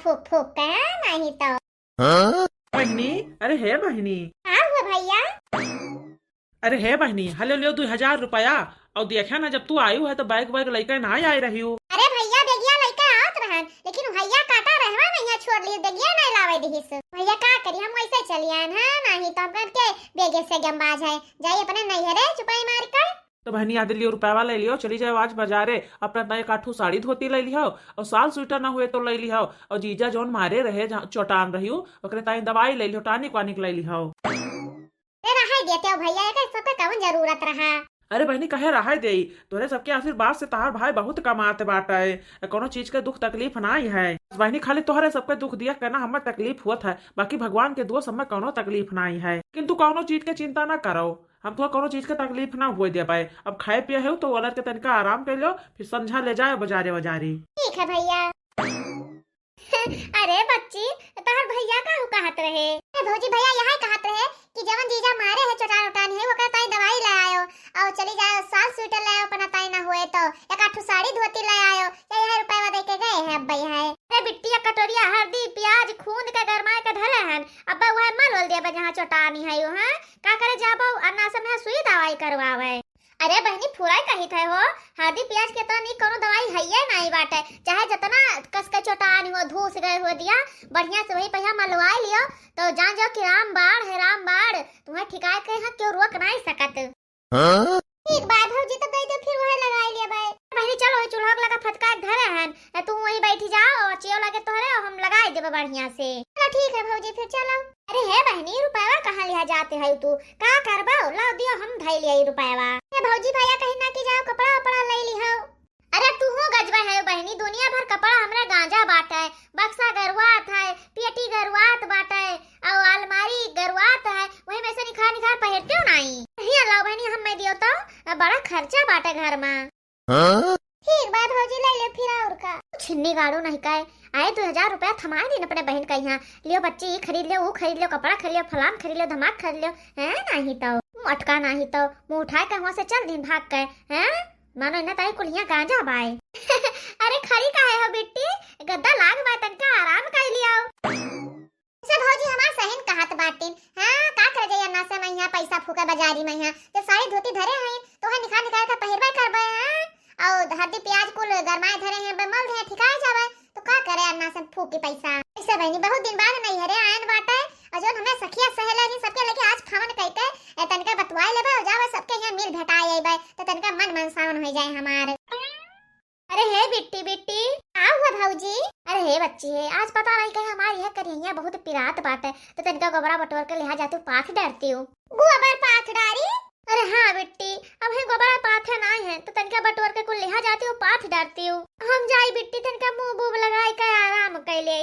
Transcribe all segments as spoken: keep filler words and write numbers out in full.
फूक फूक के, हाँ, नाहीं तो। हाँ? बहिनी, अरे हे बहिनी। का हुआ भइया? अरे हे बहिनी, हले लियो दुइ हजार रुपया, अउ देखे ना, जब तू आयु है तो बैग वैग लइके नाहीं आइ रहिउ। अरे भइया, बेगिया लइके आवत रहन, लेकिन भइया काटा रहवा में यहाँ छोड़ लिहिस, बेगिया नाहीं लावे दिहिस। भइया का करी, हम वइसे चली आएन, हाँ, नाहीं तो हम कहन के बेगे से गंबाज है, जाई अपने नैहरे चुपाई मार कर। तो बहिनी, आदि लियो रुपयवा लइ लियो, चली जाओ आज बजारे, अपना ताई एक आठू साड़ी धोती लइ लिहो, अउ साल स्वेटर ना हुए तो लइ लिहो, अउ जीजा जौन मारे रहे, जहाँ चोटान रहिउ, ओकरे ताई दवाई लइ लिहो, tonic वानिक लइ लिहो। अरे रहाई देते हो भइया, एकर सबके कवन जरूरत रहा? अरे बहिनी, काहे रहाई देई? तोहरे सबके आशीर्वाद से तहार भाई बहुत कमात बाटे, कौनो चीज के दुख तकलीफ नाहीं है। बहिनी, खाली तोहरे सबके दुख दिया के ना हमें तकलीफ होत है, बाकी भगवान के दुआ से हमें कौनो तकलीफ नाहीं है। लेकिन तू कौनो चीज के चिंता ना करो, हम तोहर कौनो चीज के तकलीफ ना हुए देबे। अब खाए पिए हो तो ओलर के तनिका आराम कर लो, फिर संझा ले जाए बजारे बजारी। ठीक है भइया। अरे बच्ची, तोहर भइया काहू कहत रहे? अरे भौजी, भइया यहै कहत रहे कि जवन जीजा मारे है चोटान उटान है, ओकर ताई दवाई ले आयो, अउ चली जाओ साल स्वेटर ले आयो, अपना ताई ना हुए तो एक आठू साड़ी धोती ले आयो, या यहै रुपयवा दे के गए हैं अब्बा यहै। अरे बिट्टिया कटोरिया हरदी प्याज खूंद के गरमाए के धरे हन, अब्बा वहै मल ओल दिया बा जहाँ चोटानी है, हाँ? का करे जाबो, अन्ना से में सुई दवाई करवावे। अरे बहिनी, फुराई कहित है हो, हरदी प्याज के इतना नीक कौनो दवाई हइये नाहीं बाटे। चाहे जितना कस के चोटानी हो, धूस गए हो दिया, बढ़िया से वही पहिया मलवाई लियो, तो जान जाओ कि रामबाण है, रामबाण। तुम्हें ठिकाए के यहाँ क्यों रोक नाहीं सकत। हाँ? ठीक बा भौजी, तो दे दो, फिर वही लगाई लेबे। बहिनी, चलो, वही चूल्हा के लगा फटका के धरे हन, तू वही बैठी जाओ, अचियो लगे तोहरे, हम लगाई देबे बढ़िया से। चलो ठीक है भौजी, फिर चलो। अरे हे बहिनी, रुपयवा कहाँ लिहा जाते है तू? का करबो? लाओ दियो, हम धइ लिया ई रुपयवा। हे भौजी, भइया कहीं ना कि जाओ कपड़ा वपड़ा लइ लिहो। अरे तू हो गजबे है बहिनी, दुनिया भर कपड़ा हमरा गांजा बाटे, बक्सा गरुआत है, पेटी गरुआत बाटे, अउ अलमारी गरुआत है, वही में से निखार निखार पहिरते हो नाहीं। हिया लाओ बहिनी, हम मैं दियो तो बड़ा खर्चा बाटे घर में। हाँ? ठीक बा भौजी, ले ले फिर और का। छिन्नी गाड़ू नहीं काहे, आए दो हजार रुपया थमाए दिन अपने बहिन का यहाँ, लियो बच्ची, ई खरीद लियो, ऊ खरीद लियो, कपड़ा खरीद लियो, फलान खरीद लियो, धमाक खरीद लियो, हैं? नहीं तो मोटका नहीं तो मुँह उठाए के हुआ से चल दिन भाग के, हैं? मानो इन्हें ताई कुल हियाँ गांजा बाए। अरे खड़ी काहे हो बिट्टी, गद्दा लाग बाए, तनका आराम कर लियो। से भौजी हमार सहिन कहत बाटिन, हाँ, का करे जाई अन्ना से महिया पैसा फूके बाजारी महिया, जब साड़ी धोती धरे हईन, तो है निखार निखार के पहिरबे करबे, हाँ? अउ हरदी प्याज कुल गरमाए धरे हैं, बे मल दे, ठिकाए जावे, तो का करे अन्ना से फूकी पैसा। ऐसे बहिनी बहुत दिन बाद नैहरे आयन बाटे, अउ जौन हमें सखिया सहेलरी सबके लेके आज फोन कइके, ए, तनका बतवाए लेबे, अउ जावे सबके यहाँ मिल भेटाए अइबे, तो तनका मन मनसावन हो जाए हमार। अरे हे बिट्टी, बिट्टी। का हुआ भौजी? अरे हे बच्ची हे, आज पता नहीं कहे हमार यह करिया बहुत पिरात बाटे, तो तनिका गोबरा बटोर के लिहा जातू, पाथ डरती हूँ। गोबर पाथ डारी? अरे हाँ बिट्टी, अब है गोबरा पाथे नाई है, तो तनिका बटोर के कुल लिहा जाती हूँ, पाथ डरती हूँ। हम जाई बिट्टी, तनिका मुँह बूब लगाई के आराम कर ले।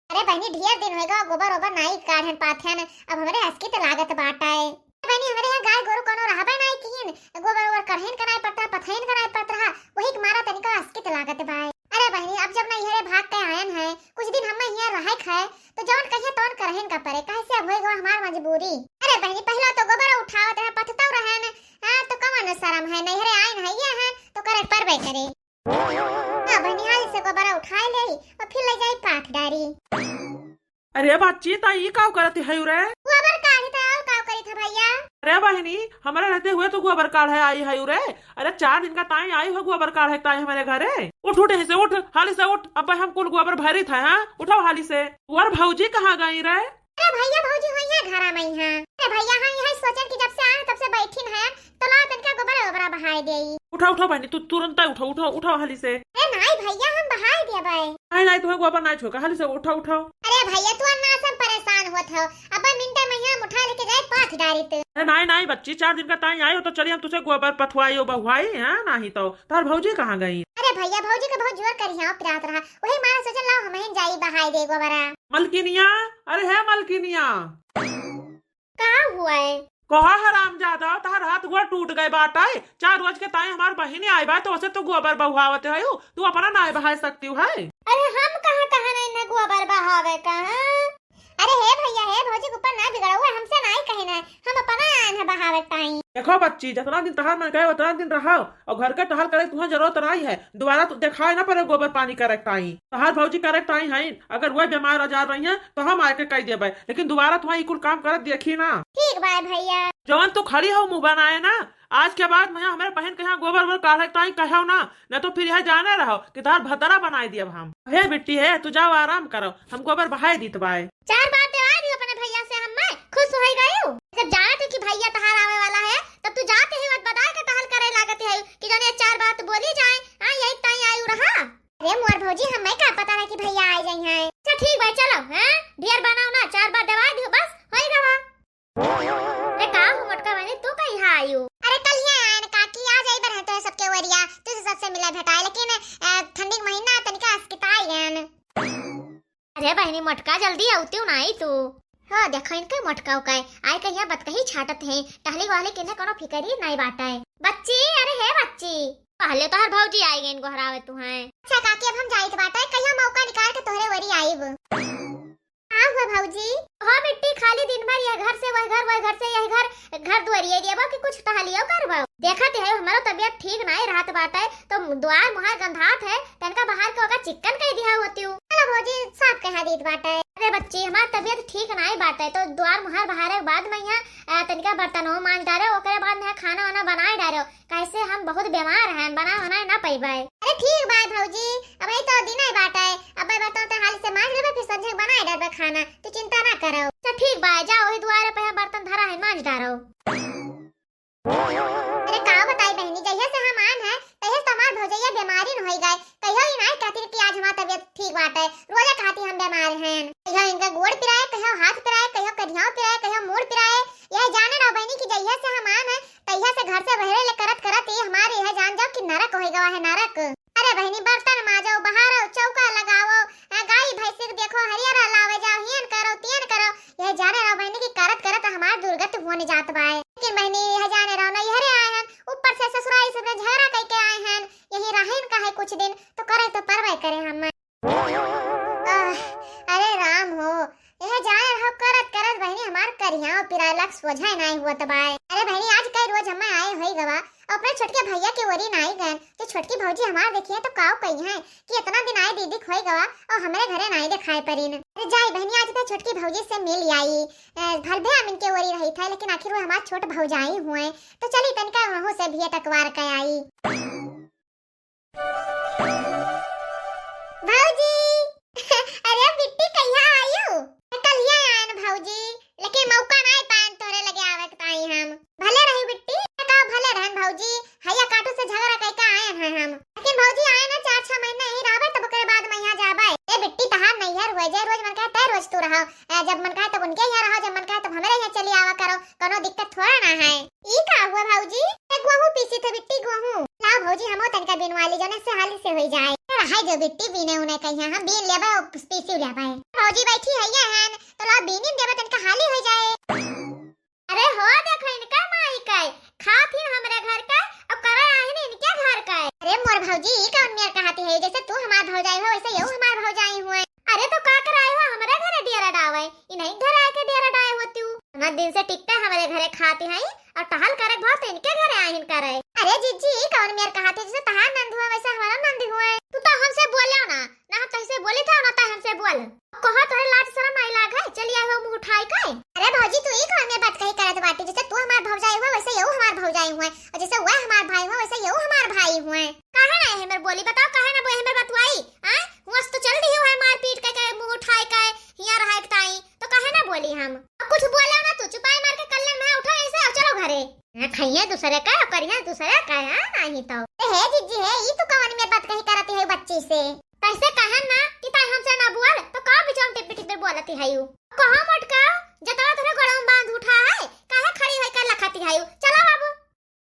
अरे बहिनी, ढेर दिन होइगा, गोबर ओबर नाई काढ़न पाथन, अब हमरे असकित लागत बाटे। बहिनी, हमरे यहाँ गाय गोरू कोनो रहबे नाई किहिन, गोबर ओबर कढ़ैन का नाई पड़त रहा, पथैन का नाई पड़त रहा, वही के मारा तनिका असकित लागत बाय। अरे बहिनी, अब जब नैहरे भाग के आयन है, कुछ दिन हमें हियाँ रहे खाए, तो जवन कहिए तवन करहन का परे, काहे से अब होइगा हमार मजबूरी। अरे बहिनी, पहला तो गोबर उठावत रहे, पथतौ रहन, हाँ, तो कवन शरम है, नैहरे आयन है ये है, तो करे परबे करे। हाँ, बहिनी, हाली से गोबरा उठाए लेई अउ फिर ले जाई पाथ डारी। अरे बच्ची, ता ई काउ करत है रे? गोबर काढ़ी ता और काउ करी था भैया? अरे बहिनी, हमरा रहते हुए तो गोबर काढ़े आई है रे। अरे चार दिन का ताई आई हो गोबर काढ़े ताई हमारे घरे। उठ, उठ, ऐसे उठ, हाली से उठ, अब हम कुल गोबर भरी था, हाँ? उठाओ हाली से। और भौजी कहाँ गई रे? अरे भैया भौजी होई है घरा में ही है। अरे भैया हम यही सोचन कि जब से आए हैं तब से बैठिन है, तो लाओ तनिका गोबर ओबरा बहाए देई। उठाओ, उठाओ बहिनी, तू तुरंत उठाओ, उठाओ, उठाओ हाली से। ए नाई भैया हम बहाए देबे। नाई, नाई, तुम्हें गोबर नाई छोका, हाली से उठाओ, उठाओ। अरे भैया तू अन्ना से परेशान होत हो, अब मिनटे में यहाँ उठा लेके जाए पाथ डारी तू। अरे नाई, नाई बच्ची, चार दिन का ताई आई हो तो चलिए हम तुझे गोबर पथवाई हो बहुआई, हाँ? नहीं तो तार भौजी कहाँ गई? अरे भैया भौजी के बहुत जोर करी है पिरात रहा, वही मारा सोचन लाओ हम ही जाई बहाए दे गोबरा। मलकिनिया, अरे हे मलकिनिया। का हुआ है? कहा हरामजादा, तहार हाथ गोड़ टूट गए बाटे। चार रोज के ताई हमार बहिनी आई बा, तो उसे तू गोबर बहुआवत है, तू अपना नाय बहाए सकती है। अरे हम कहाँ, कहाँ नहीं ना गोबर बहावे कहाँ? अरे हे भैया, हे भौजी के ऊपर ना बिगड़ो, हमसे नाई कहे ना, हम अपना आन है बहावे ताई। ए देखो बच्ची, जतना दिन तहार मन कहे उतना दिन रहो, और घर के टहल करे तुहैं जरूरत नाहीं है, दोबारा तू देखाए ना पड़े गोबर पानी करे के ताई। तहार भौजी करे के ताई हैं, अगर वह बीमार आजार रही हैं तो हम आके कह देबे, लेकिन दोबारा तुहैं ई कुल काम करत देखी ना। ठीक बाय भैया। जौन तू खड़ी हो मुँह बनाए ना, आज के बाद मैं हमरे बहन के यहाँ गोबर वोबर काढ़े के ताई कहो ना, न तो फिर यह जाने रहो कि तहार भतरा बनाए दियब हम। हे बिट्टी हे, तू जाओ आराम करो, हम गोबर बहाए दीत बाय। चार बार देवाई दियो अपने भैया से, हम मैं खुश होई गयो। जब जानत है कि भैया तहार आवे वाला है, तब तू जाते ही बात बताए के टहल करे लागत है कि जौन ये चार बात बोली जाए, हाँ, यही ताई आयु रहा। अरे मोर भौजी, हमें का पता रहा कि भैया आ जाई हैं। अच्छा ठीक भाई, चलो, हैं? ढेर बनाओ ना, चार बार देवाई दियो, बस, होई गवा। अरे का हो मोटका बहनी, तू कहिया आयु? अरे कलिया आयन काकी, आ जाई बर है तो सबके वरिया, तुझे सबसे मिला भेटाए, लेकिन, अ, ठंडी के महीना तनिका अस्किताई गयन। अरे बहनी मोटका, जल्दी आउती नाई तू। हो देखो इनके मोटका उकाए, आए कहिया बतकही छाटत हैं, टहली वाली किन्हें कोनो फिकर ही नाई बाटे। बच्ची, अरे हे बच्ची, पहले तोहर भौजी आई गईन गोहरावे तुहैं। अच्छा काकी, अब हम जाइत बाटे, कहिया मौका निकाल के तोहरे वरी आइब। का हुआ भौजी? हो बिट्टी, खाली दिन भर यह घर से वह घर, वह घर से यह घर, घर दुआरिये देबो कि कुछ टहलियो करबो? देखत है हमरो तबियत ठीक नाई रहत बाटे, तो द्वार मुहार गंधात है, तनका बाहर के ओका चिक्कन कह दिया होती हूँ। चलो भौजी, साफ कहा दीत बाटे। अरे बच्ची, हमार तबियत ठीक नाई बाटे, तो द्वार मुहार बहारे के बाद में यहाँ, अ, तनिका बर्तनों मांज डारे, ओकरे बाद में खाना वाना बनाए डारे, कैसे हम बहुत बीमार हैं, बना बनाए ना पैबे। अरे ठीक बात भौजी, अब यही तो दिन है बाटे, अब बर्तन तो हाल से मांज लेबे, फिर संझे बनाए डारबे खाना, तू चिंता ना करो। अच्छा ठीक बा, जाओ वही दुआरे पे बर्तन धरा है, मांज डारो। अरे का बताई बहनी, जहिया से हम आन है, तहिया से हमार भौजैया बीमारी न होई गए। कहियो ही नाई कहती कि आज हमार तबियत ठीक बाटे, रोजे कहती हम बीमार हैं। कहियो इनका गोड़ पिराए, कहियो हाथ पिराए, कहियो करियाव पिराए, कहियो मूड़ पिराए। यह जाने रहो बहनी कि जहिया से हम आन है, तहिया से घर से बहरे ले करत करत ये हमारे यह जान जाओ कि नरक होई गवा है, नरक। अरे बहनी, बर्तन माजो, बहारो, चौका लगाओ, आ, गाई भैंसी के देखो, हरियर लावे जाओ, हियन करो, तियन करो। यह जाने रहो बहनी कि करत करत हमार दुर्गत होने जात बाए। लेकिन बहनी, यह जाने रहो ना, यहरे आए हन, ऊपर से ससुराई से झगड़ा कई के आए हन, यही रहेन का है कुछ दिन, तो करे तो परवाह करे हम। आह, अरे राम हो, यह जाने रहो करत करत बहनी हमार करियाव पिराए लाग सोझाए नाई हुआ तबाए। अरे बहनी, आज कई रोज हमें आए होई गवा, और अपने छोटके भैया के ओरी नाई गन, जो छोटकी भौजी हमार देखी है तो काव कही है कि इतना दिन आए दीदी खोई गवा और हमरे घरे नाई दिखाए परिन। अरे जाई बहनी, आज तो छोटकी भौजी से मिल आई, अ, भलभे हम इनके ओरी रही था, लेकिन आखिर वो हमार छोट भौजाई हुए, तो चली तनिका वहू से भी टकवार के आई। भौजी, अरे बिट्टी कहिया आयु? कलिया आयन भौजी, लेकिन मौका नाई पायन तोहरे लगे आवे के ताई हम। भले रही बिट्टी, का भले रहन भौजी, हैया काटू से झगड़ा कई के आयन है हम। लेकिन भौजी आए ना चार छह महीना यही रहबे, तब ओकरे बाद में यहाँ जाबे। ए बिट्टी तहार नैहर हुए, जे रोज मन कहे तय रोज तू रहो, अ, जब मन कहे तब उनके यहाँ रहो, जब मन कहे तब हमरे यहाँ चली आवा करो, कोनो दिक्कत थोड़ा ना है। ई का हुआ भौजी? ए, गेहूं पीसी थे बिट्टी, गेहूं। लाओ भौजी, हमो तनका बिनवा ली, जौने से हाली से होई जाए। रहाई जो बिट्टी, बीने उने कहिया, हम बीन लेबे और पीसी लेबे। भौजी बैठी है ये हन, तो लाओ बीनिन देबे, तनका हाली होई जाए। अरे हो देखो इनका माई का, खात ही हमरे घर का, और करे आहिन इनके घर का। अरे मोर भौजी, ई कौन मेर कहती है, जैसे तू हमार भौजाई हो, वैसे यहू हमार भौजाई हुए। अरे तो का कराए हो हमरे घरे डेरा डावे, इन्हीं घर आके डेरा डाए होती हूँ। हमार दिन से टिकते हमरे घरे खाती हैं और टहल करे बहुत इनके घरे आहिन करे। अरे जीजी, ई कौन मेर कहा थे, जैसे तहार नंद हुए वैसे हमारा नंद हुए। तू तो हमसे बोले ना, ना हम तैसे बोली था ना तै हमसे बोल। कहो तोहरे लाज शरम आई लाग है, चली आए हो मुंह उठाई के। अरे भौजी, तू ई कौन मेर बात कही करत बाटी, जैसे तू हमार भौजाई हुआ वैसे यहू हमार भौजाई हुए, और जैसे वह हमार भाई हुआ वैसे यहू हमार भाई हुए। काहे ना है मेर बोली, बताओ काहे ना बोले मेर बतुआई? आय, हुआ से तो चल रही हुआ है मारपीट के, के मुंह उठाई के, हिया रहा एक ताई, तो काहे ना बोली हम? अब कुछ बोले ना तू, चुपाई मार के कल्लन में उठो ऐसे और चलो घरे। हाँ, खाइए दूसरे का, करिए दूसरे का, हाँ, नहीं तो। ए, हे जीजी, हे, ई तू कवन मेर बात कही करती है बच्ची से? कैसे कहन ना कि ताई हमसे ना बोल, तो का बिचाम टिप टिप बोलती है यू? कहो मोटका, जतवा तोरे गोड़वा में बांध उठा है, काहे खड़ी होई कर लखती है यू? चला बाबू।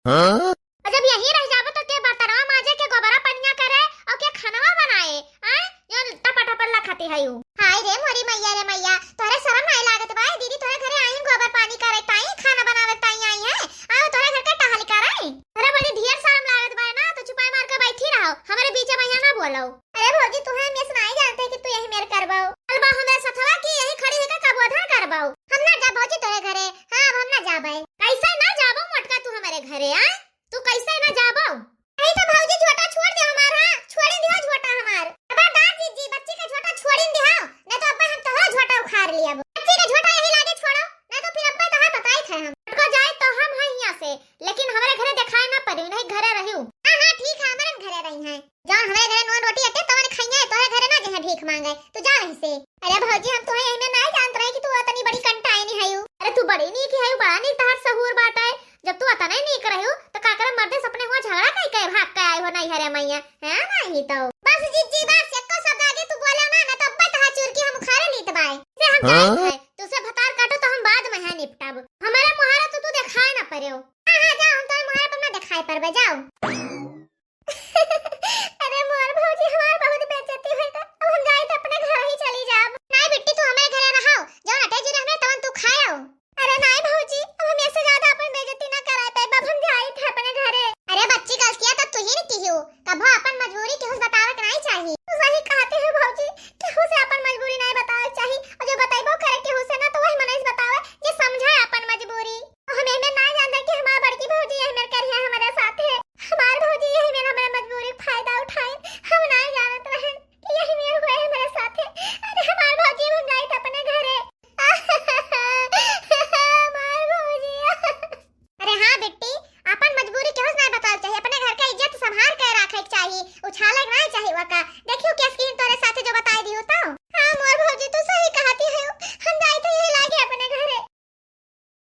हाँ? और जब यहीं रह जाबो तो के बर्तनवा माजे, के गोबरा पनिया करे और के खानवा बनाए, आय? जो टपा टपा लखती है यू। हाय रे मोरी मैया रे मैया, तोहरे शरम नाई लागत बा? दीदी तोहरे घरे आई गोबर पानी करे ताई, खाना बनावे ताई आई है, आयो तोहरे घर के टहल करे। तोहरे बड़ी ढेर शरम लागत बा ना, तो चुपाई मार के बैठी रहो, हमरे बीच में यहाँ ना बोलो। अरे भौजी, तू हमें से नाई जानते कि तू यही मेर करबो। चल बा हमरे सथवा की यही खड़ी होके कबोधन करबो। हम ना जा भौजी तोहरे घरे, हाँ अब हम ना जाबे। कैसे ना जाबो मोटका तू हमरे हमारे घरे, आ? तू कैसे ना जाबो? नहीं तो भौजी झोटा छोड़ दे हमार, हाँ? छोड़िन दिहो झोटा हमार। खबरदार जीजी, बच्ची के झोटा छोड़िन दिहो, नहीं तो अब्बे हम तोहरा झोटा उखाड़ लियाबो। बच्ची के झोटा यही लागे छोड़ो, नहीं तो फिर अब्बे तोहरा बताई थे हम। हटको जाए तो हम हैं यहाँ से, लेकिन हमारे घरे दिखाए ना पड़ी, नहीं घरे रहियो। हाँ, हाँ, ठीक है, हमारे घरे रही हैं। जौन हमारे घरे नून रोटी अटे, तवन खाइए, तोहरे घरे ना जहे भीख मांगे, तू जा वहीं से। अरे भौजी, हम तोहे यही में नहीं जानत रहे कि तू अतनी बड़ी कंटाइनी हयू। अरे तू बड़ी नीक हयू, बड़ा नीक तहार सहूर बाटे। जब तू अतने नीक रहू, तो का करे मर्दे से अपने हुआ झगड़ा कई के भाग के आए हो नहीं हरे मैया, हैं? नहीं तो बस जीजी, बस एको शब्द आगे तू बोले ना, ना तो अब्बे तहार चुरकी हम उखाड़े लीत बाए। से हम जाए हाँ?